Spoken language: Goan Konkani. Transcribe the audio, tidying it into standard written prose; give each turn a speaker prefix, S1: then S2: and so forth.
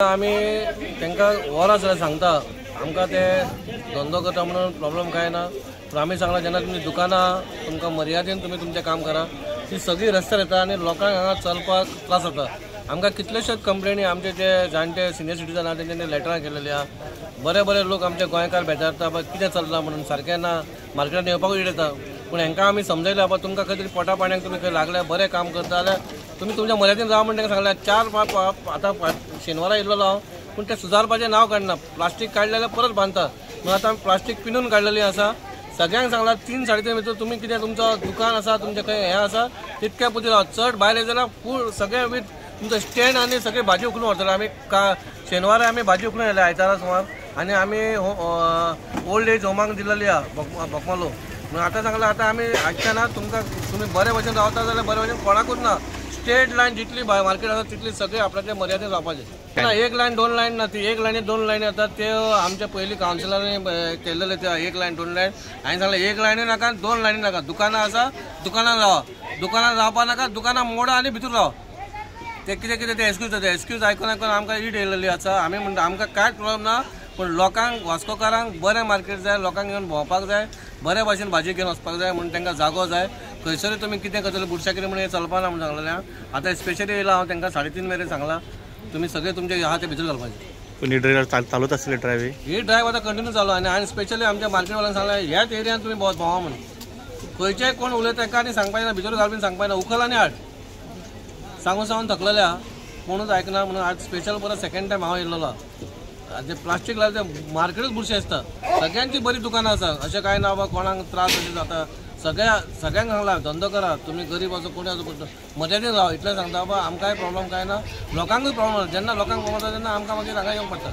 S1: आमी तांकां वरां जाल्यार सांगता आमकां ते धंदो करता म्हणून प्रॉब्लम कांय ना, पूण आमी सांगलां जेन्ना तुमची दुकानां तुमकां मर्यादेन तुमी तुमचें काम करा, ती सगळी रस्त्यार येता आनी लोकांक हांगा चलपाक त्रास जाता. आमकां कितलेशेच कंप्लेनी आमचे जे जाणटे सिनियर सिटीजन आहा तेंच्यांनी लेटरां केलेली आहा. बरे बरे लोक आमचे गोंयकार बेजारता बा कितें चल्लां म्हणून, सारकें ना, मार्केटान येवपाकूय येता. पूण हांकां आमी समजयला बा तुमकां खंय तरी पोटा पाण्याक तुमी खंय लागल्या बरें काम करता जाल्यार तुमी तुमच्या मर्यादेन राव म्हण तांकां सांगलें. 4-5 आतां शेनवारा येयल्लो हांव, पूण तें सुदारपाचें नांव काडना. प्लास्टीक काडलें जाल्यार परत बांदता म्हणून आतां आमी प्लास्टीक पिनून काडलेली आसा. सगळ्यांक सांगलां 3-3.5 भितर तुमी कितें तुमचो दुकान आसा तुमचें खंय हें आसा तितक्या पुरतें राव, चड भायर येयले जाल्यार फूल सगळें वीथ तुमचो स्टँड आनी सगळी भाजी उखलून व्हरतले. आमी शेनवारा आमी भाजी उखलून येयले आयतारा सुमार, आनी आमी ओल्ड एज होमाक दिलेली आहा बोकमालो. म्हणून आतां सांगलां आतां आमी आयच्या ना तुमकां तुमी बरे भशेन रावता जाल्यार बरे भशेन कोणाकूच ना. स्ट्रेट लायन जितली मार्केट आसा तितली सगळी आपल्याच्या मर्यादेन रावपाचें ना. 1 लायन 2 लायन ना, ती 1 लायनी 2 लायनी येतात. त्यो आमच्या पयलीं कावन्सिलरांनी केल्लेले ते 1 लायन 2 लायन. हांवें सांगलें 1 लायनी नाका 2 लायनी नाका, दुकानां आसा दुकानां रावा, दुकानां रावपा नाका, दुकानां मोडा आनी भितर रावा. ते कितें कितें ते एक्सक्यूज जाता, एक्सक्यूज आयकून आयकून आमकां ईट येयलेली आसा. आमी म्हणटा आमकां कांयच प्रॉब्लम ना, पूण लोकांक वास्कोकारांक बरें मार्केट जाय, लोकांक घेवन भोंवपाक जाय, बरे भाशेन भाजी घेवन वचपाक जाय म्हणून तांकां जागो जाय. खंयसरूय तुमी कितें करतले बुरशागिरी म्हणून हें चलपा ना म्हणून सांगलेलें. आतां स्पेशली येयला हांव तांकां 3.5 मेरेन सांगलां तुमी सगळे तुमचे आहा ते भितर घालपाचे.
S2: पूण ही ड्रायव्ह चालूच आसली ड्रायव्ह
S1: ही ड्रायव्ह आतां कंटिन्यू चालू. आनी हांवें स्पेशली आमच्या मार्केटवाल्यांक सांगलें ह्याच एरियान तुमी भोंवा म्हणून, खंयचेय कोण उलयता तांकां आनी सांगपाचें ना, भितर घालपी सांगपाचें ना, उखल आनी हाड. सांगून सांगून थकलेले आहा, कोणूच आयकना म्हणून आज स्पेशल परत सेकंड टायम हांव येयल्लो. जे प्लास्टीक लायले ते मार्केटूच बुरशें आसता. सगळ्यांची बरी दुकानां आसा, अशें कांय ना बाबा कोणाक त्रास अशें जाता. सगळ्यांक सांगलां धंदो करा, तुमी गरीब आसो कोणी आसो कोण मर्यादेन राव इतलें सांगता बाबा. आमकांय प्रॉब्लम कांय ना, लोकांकूय प्रॉब्लम. जेन्ना लोकांक प्रॉब्लम जाता तेन्ना आमकां मागीर हांगा येवंक पडटा.